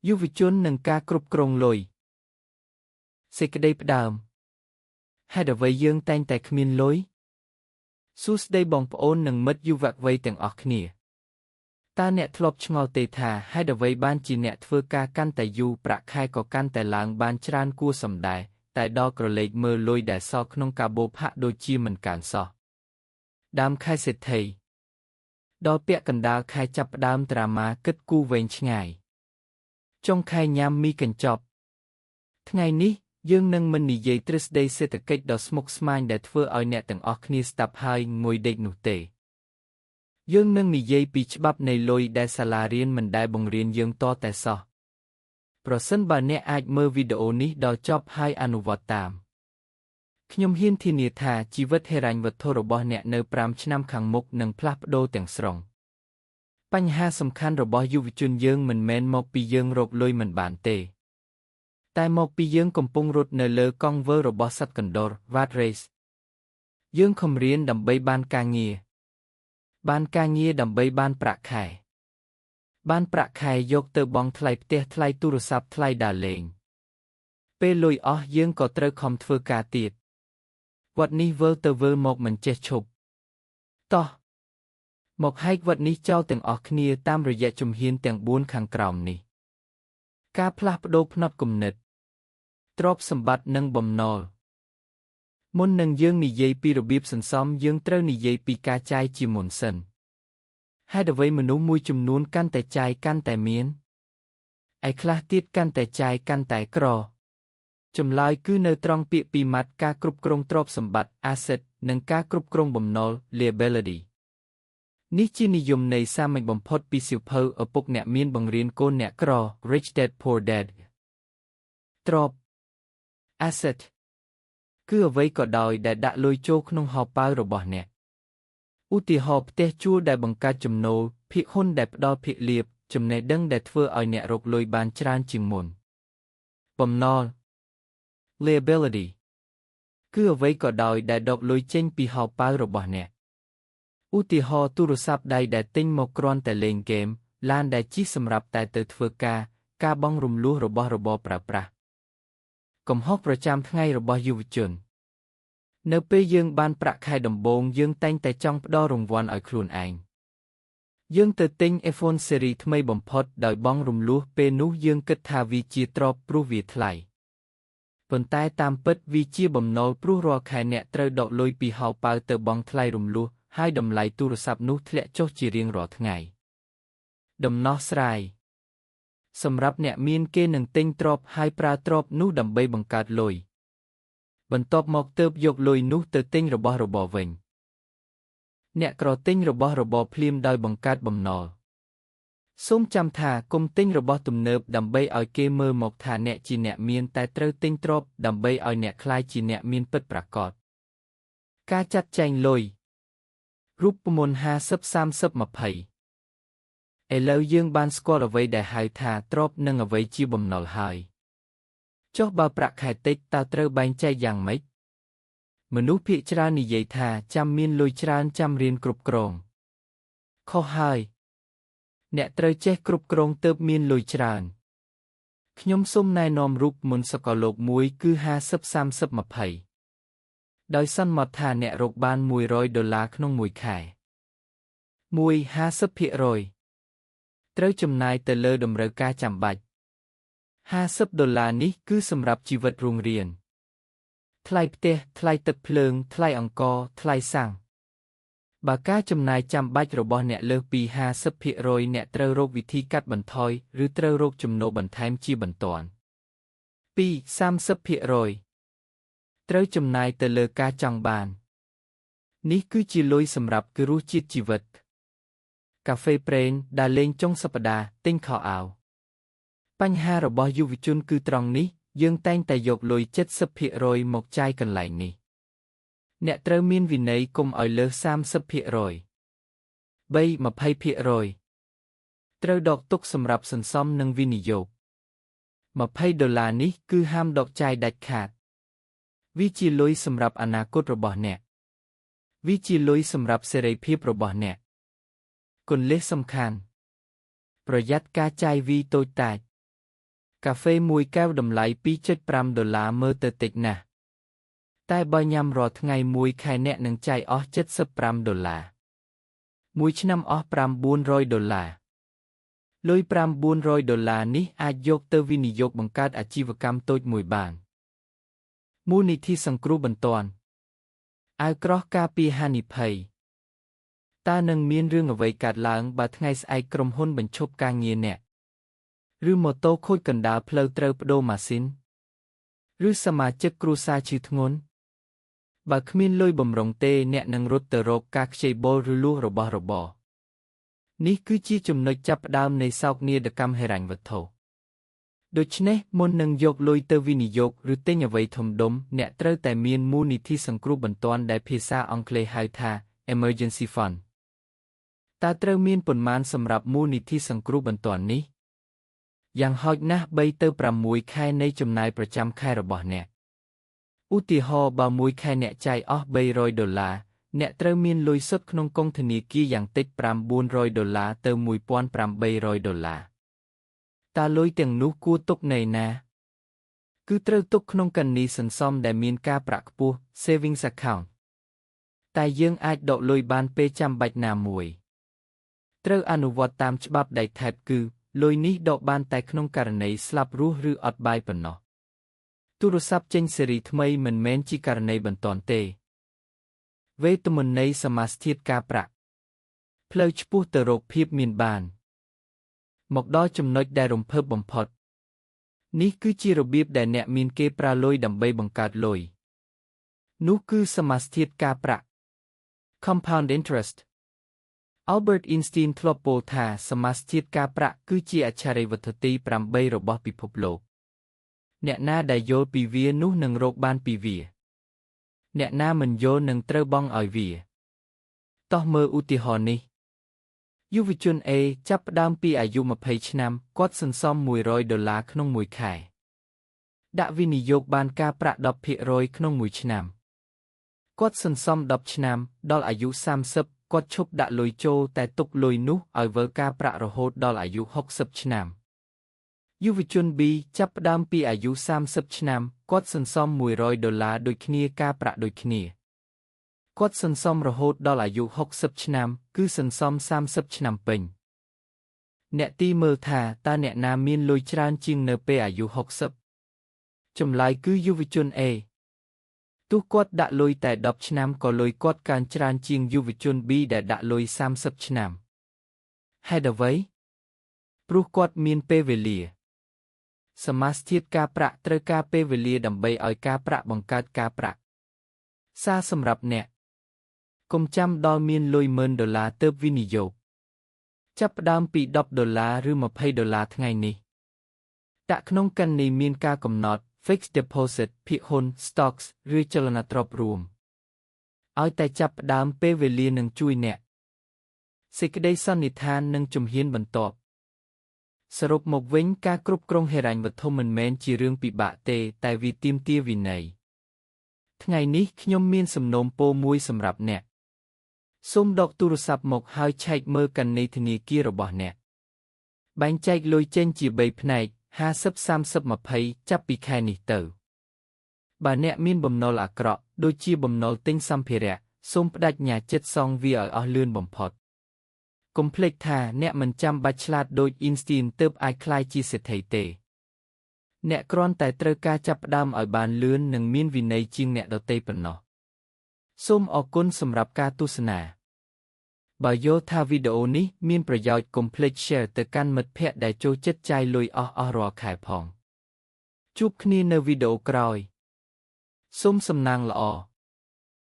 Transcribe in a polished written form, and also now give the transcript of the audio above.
យុវជននិងការគ្រប់គ្រងលុយសេចក្តីផ្ដើមហេតុអ្វីយើងតែងតែគ្មានលុយសួស្តីបងប្អូននិងមិត្តយុវវ័យទាំងអស់គ្នាតើអ្នកធ្លាប់ឆ្ងល់ទេថាហេតុអ្វីបានជាអ្នកធ្វើការកាន់តែយូរប្រាក់ខែក៏កាន់តែឡើងបានច្រើនគួរសមដែរតែដល់ក្រឡេកមើលលុយដែលសល់ក្នុងកាបូបហាក់ដូចជាមិនកើនសោះដើមខែសេដ្ឋីដល់ពាក់កណ្ដាលខែចាប់ផ្ដើមត្រាម៉ាគិតគូរវែងឆ្ងាយចុងខែញ៉ាំមីកញ្ចប់ថ្ងៃនេះយើងនឹងមិននិយាយទ្រឹស្ដីសេដ្ឋកិច្ចដ៏ស្មុគស្មាញដែលធ្វើឲ្យអ្នកទាំងអស់គ្នាស្ដាប់ហើយងុយដេកនោះទេយើងនឹងនិយាយពីច្បាប់នៃលុយដែលសាលារៀនមិនដែលបង្រៀនយើងតតែសោះប្រសិនបើអ្នកអាចមើលវីដេអូនេះដល់ចប់ហើយអនុវត្តតាមខ្ញុំហ៊ានធានាថាជីវិតហិរញ្ញវត្ថុរបស់អ្នកនៅ5ឆ្នាំខាងមុខនឹងផ្លាស់ប្ដូរទាំងស្រុងបញ្ហាសំខាន់របស់យុវជនយើងមិនមែនមកពីយើងរកលុយមិនបានទេតែមកពីយើងកំពុងរត់នៅលើកង់វិលរបស់សត្វកណ្ដុរ Rat Race យើងខំរៀនដើម្បីបានការងារបានការងារដើម្បីបានប្រាក់ខែបានប្រាក់ខែយកទៅបង់ថ្លៃផ្ទះថ្លៃទូរស័ព្ទថ្លៃដើរលេងពេលលុយអស់យើងក៏ត្រូវខំធ្វើការទៀតវត្តនេះវិលទៅវិលមកមិនចេះឈប់តោះមកហែកវត្តនេះចោលទាំងអស់គ្នាតាមរយៈជំហានទាំង4ខាងក្រោមនេះការផ្លាស់ប្ដូរផ្នត់គំនិតទ្រព្យសម្បត្តិនិងបំណុលមុននឹងយើងនិយាយពីរបៀបសន្សំយើងត្រូវនិយាយពីការចាយជាមុនសិនហេតុអ្វីមនុស្សមួយចំនួនកាន់តែចាយកាន់តែមានឯខ្លះទៀតកាន់តែចាយកាន់តែក្រចម្លើយគឺនៅត្រង់ពាក្យពីរម៉ាត់ការគ្រប់គ្រងទ្រព្យសម្បត្តិ asset និងការគ្រប់គ្រងបំណុល liability នេះជានិយមន័យសាមញ្ញបំផុតពីសៀវភៅឪពុកអ្នកមានបង្រៀនកូនអ្នកក្រ Rich Dad Poor Dad ទ្រព្យ asset គឺអ្វីក៏ដោយដែលដាក់លុយចូលក្នុងហោប៉ៅរបស់អ្នកឧទាហរណ៍ផ្ទះជួលដែលបង្កើតចំណូលភាគហ៊ុនដែលផ្ដល់ភាគលាភចំណេះដឹងដែលធ្វើឲ្យអ្នករកលុយបានច្រើនជាងមុនបំណុល liability គឺអ្វីក៏ដោយដែលដកលុយចេញពីហោប៉ៅរបស់អ្នកឧទាហរណ៍ទូរស័ព្ទដៃដែលទិញមកគ្រាន់តែលេងហ្គេមឡានដែលជិះសម្រាប់តែទៅធ្វើការការបង់រំលោះរបស់របរប្រើប្រាស់កំហុសប្រចាំថ្ងៃរបស់យុវជននៅពេលយើងបានប្រាក់ខែដំបូងយើងតែងតែចង់ផ្ដល់រង្វាន់ឲ្យខ្លួនឯងយើងទៅទិញ iPhone ស៊េរីថ្មីបំផុតដោយបង់រំលោះពេលនោះយើងគិតថាវាជាទ្រព្យព្រោះវាថ្លៃប៉ុន្តែតាមពិតវាជាបំណុលព្រោះរាល់ខែអ្នកត្រូវដកលុយពីហោប៉ៅទៅបង់ថ្លៃរំលោះហើយតម្លៃទូរស័ព្ទនោះធ្លាក់ចុះជារៀងរាល់ថ្ងៃដំណោះស្រាយសម្រាប់អ្នកមានគេនឹងទិញទ្រព្យហើយប្រើទ្រព្យនោះដើម្បីបង្កើតលុយបន្ទាប់មកទើបយកលុយនោះទៅទិញរបស់របរវិញអ្នកក្រទិញរបស់របរភ្លាមដោយបង្កើតបំណុលសូមចាំថាកុំទិញរបស់ទំនើបដើម្បីឲ្យគេមើលមកថាអ្នកជាអ្នកមានតែត្រូវទិញទ្រព្យដើម្បីឲ្យអ្នកក្លាយជាអ្នកមានពិតប្រាកដការចាត់ចែងលុយរូបមន្ត50 30 20ឥឡូវយើងបានស្គាល់អ្វីដែលហៅថាទ្រព្យនិងអ្វីជាបំណុលហើយចុះបើប្រាក់ខែតិចតើត្រូវបែងចែកយ៉ាងម៉េចមនុស្សភាគច្រើននិយាយថាចាំមានលុយច្រើនចាំរៀនគ្រប់គ្រងខុសហើយអ្នកត្រូវចេះគ្រប់គ្រងទើបមានលុយច្រើនខ្ញុំសូមណែនាំរូបមន្តសកលលោកមួយគឺ50 30 20ដោយសន្មតថាអ្នករកបាន100ដុល្លារក្នុងមួយខែ1 50%ត្រូវចំណាយទៅលើតម្រូវការចាំបាច់50ដុល្លារនេះគឺសម្រាប់ជីវិតរស់រានថ្លៃផ្ទះថ្លៃទឹកភ្លើងថ្លៃអង្ករថ្លៃសាំងបើការចំណាយចាំបាច់របស់អ្នកលើសពី 50% អ្នកត្រូវរកវិធីកាត់បន្ថយឬត្រូវរកចំណូលបន្ថែមជាបន្ទាន់2 30%ត្រូវចំណាយទៅលើការចង់បាននេះគឺជាលុយសម្រាប់គឺរសជាតិជីវិតកាហ្វេប្រេងដើរលេងចុងសប្តាហ៍ទិញខោអាវបញ្ហារបស់យុវជនគឺត្រង់នេះយើងតែងតែយកលុយ 70% មកចាយកន្លែងនេះអ្នកត្រូវមានវិន័យកុំឲ្យលើស 30% 3 20% ត្រូវដកទុកសម្រាប់សន្សំនិងវិនិយោគ20ដុល្លារនេះគឺហាមដកចាយដាច់ខាតវាជាលុយសម្រាប់អនាគតរបស់អ្នកវាជាលុយសម្រាប់សេរីភាពរបស់អ្នកគន្លឹះសំខាន់ប្រយ័ត្នការចាយវាយតូចតាច កាហ្វេមួយកែវតម្លៃ 2.5 ដុល្លារមើលទៅតិចណាស់តែបើញ៉ាំរាល់ថ្ងៃមួយខែអ្នកនឹងចាយអស់ 75 ដុល្លារមួយឆ្នាំអស់ 900 ដុល្លារលុយ 900 ដុល្លារនេះអាចយកទៅវិនិយោគបង្កើតអាជីវកម្មតូចមួយបានមូលនិធិសង្គ្រោះបន្ទាន់អាវក្រោះការពារហានិភ័យតើនឹងមានរឿងអ្វីកើតឡើងបើថ្ងៃស្អែកក្រុមហ៊ុនបញ្ឈប់ការងារអ្នកឬម៉ូតូខូចកណ្ដាលផ្លូវត្រូវប្ដូរម៉ាស៊ីនឬសមាជិកគ្រួសារឈឺធ្ងន់បើគ្មានលុយបំរុងទេអ្នកនឹងរត់ទៅរកការខ្ចីបុលឬលួចរបស់របរនេះគឺជាចំណុចចាប់ផ្ដើមនៃសោកនាដកម្មហិរញ្ញវត្ថុដូច្នេះមុននឹងយកលុយទៅវិនិយោគឬទិញអ្វីធំដុំអ្នកត្រូវតែមានមូលនិធិសង្គ្រោះបន្ទាន់ដែលភាសាអង់គ្លេសហៅថា Emergency Fund តើត្រូវមានប៉ុន្មានសម្រាប់មូលនិធិសង្គ្រោះបន្ទាន់នេះយ៉ាងហោចណាស់3ទៅ6ខែនៃចំណាយប្រចាំខែរបស់អ្នកឧទាហរណ៍បើមួយខែអ្នកចាយអស់300ដុល្លារអ្នកត្រូវមានលុយសុទ្ធក្នុងកុងធនាគារយ៉ាងតិច900ដុល្លារទៅ1800ដុល្លារតើលុយទាំងនោះគួរទុកនៅណាគឺត្រូវទុកក្នុងគណនីសន្សំដែលមានការប្រាក់ខ្ពស់ Savings Account តែយើងអាចដកលុយបានពេលចាំបាច់ណាមួយត្រូវអនុវត្តតាមច្បាប់ដែកថែបគឺលុយនេះដកបានតែក្នុងករណីស្លាប់រស់ឬអត់បាយប៉ុណ្ណោះទូរស័ព្ទចេញស៊េរីថ្មីមិនមែនជាករណីបន្ទាន់ទេវេទមន្តនៃសមាសធាតុការប្រាក់ផ្លូវឆ្ពោះទៅរកភាពមានបានមកដល់ចំណុចដែលរំភើបបំផុតនេះគឺជារបៀបដែលអ្នកមានគេប្រើលុយដើម្បីបង្កើតលុយនោះគឺសមាសធាតុការប្រាក់ Compound Interest Albert Einstein ធ្លាប់ពោលថាសមាសធាតុការប្រាក់គឺជាអច្ឆរិយវត្ថុទី8របស់ពិភពលោកអ្នកណាដែលយល់ពីវានោះនឹងរកបានពីវាអ្នកណាមិនយល់នឹងត្រូវបង់ឲ្យវាតោះមើលឧទាហរណ៍នេះយុវជន A ចាប់ផ្ដើមពីអាយុ20ឆ្នាំគាត់សន្សំ100ដុល្លារក្នុងមួយខែដាក់វិនិយោគបានការប្រាក់ 10% ក្នុងមួយឆ្នាំគាត់សន្សំ10ឆ្នាំដល់អាយុ30គាត់ឈប់ដាក់លុយចូលតែទុកលុយនោះឲ្យវិលការប្រាក់រហូតដល់អាយុ60ឆ្នាំយុវជន B ចាប់ផ្ដើមពីអាយុ30ឆ្នាំគាត់សន្សំ100ដុល្លារដូចគ្នាការប្រាក់ដូចគ្នាគាត់សន្សំរហូតដល់អាយុ60ឆ្នាំគឺសន្សំ30ឆ្នាំពេញអ្នកទីមើលថាតើអ្នកណាមានលុយច្រើនជាងនៅពេលអាយុ60ចម្លើយគឺយុវជន A ទោះគាត់ដាក់លុយតែ10ឆ្នាំក៏លុយគាត់កើនច្រើនជាងយុវជន B ដែលដាក់លុយ30ឆ្នាំហេតុអ្វីព្រោះគាត់មានពេលវេលាសមាសធាតុការប្រាក់ត្រូវការពេលវេលាដើម្បីឲ្យការប្រាក់បង្កើតការប្រាក់សារសម្រាប់អ្នកកុំចាំដល់មានលុយ10000ដុល្លារទើបវិនិយោគចាប់ផ្ដើមពី10ដុល្លារឬ20ដុល្លារថ្ងៃនេះដាក់ក្នុងគណនីមានការកំណត់ Fixed Deposit ភាគហ៊ុន Stocks ឬចលនទ្រព្យរួមឲ្យតែចាប់ផ្ដើមពេលវេលានឹងជួយអ្នកសេចក្តីសន្និដ្ឋាននិងជំហានបន្ទាប់សរុបមកវិញការគ្រប់គ្រងហិរញ្ញវត្ថុមិនមែនជារឿងពិបាកទេតែវាទាមទារវិន័យថ្ងៃនេះខ្ញុំមានសំណូមពរមួយសម្រាប់អ្នកសូមដកទូរស័ព្ទមកហើយឆែកមើលគណនីធនាគាររបស់អ្នកបែងចែកលុយចេញជា3ផ្នែក50 30 20ចាប់ពីខែនេះទៅបើអ្នកមានបំណុលអាក្រក់ដូចជាបំណុលទិញសម្ភារៈសូមប្តេជ្ញាចិត្តសងវាឲ្យអស់លឿនបំផុតកុំភ្លេចថាអ្នកមិនចាំបាច់ឆ្លាតដូច Einstein ទើបអាចក្លាយជាសេដ្ឋីទេអ្នកគ្រាន់តែត្រូវការចាប់ផ្ដើមឲ្យបានលឿននិងមានវិន័យជាងអ្នកដទៃប៉ុណ្ណោះសូមអរគុណសម្រាប់ការទស្សនាបើយល់ថាវីដេអូនេះមានប្រយោជន៍កុំភ្លេច Share ទៅកាន់មិត្តភ័ក្តិដែលចូលចិត្តចាយលុយអស់រាល់ខែផងជួបគ្នានៅវីដេអូក្រោយសូមសំណាងល្អ។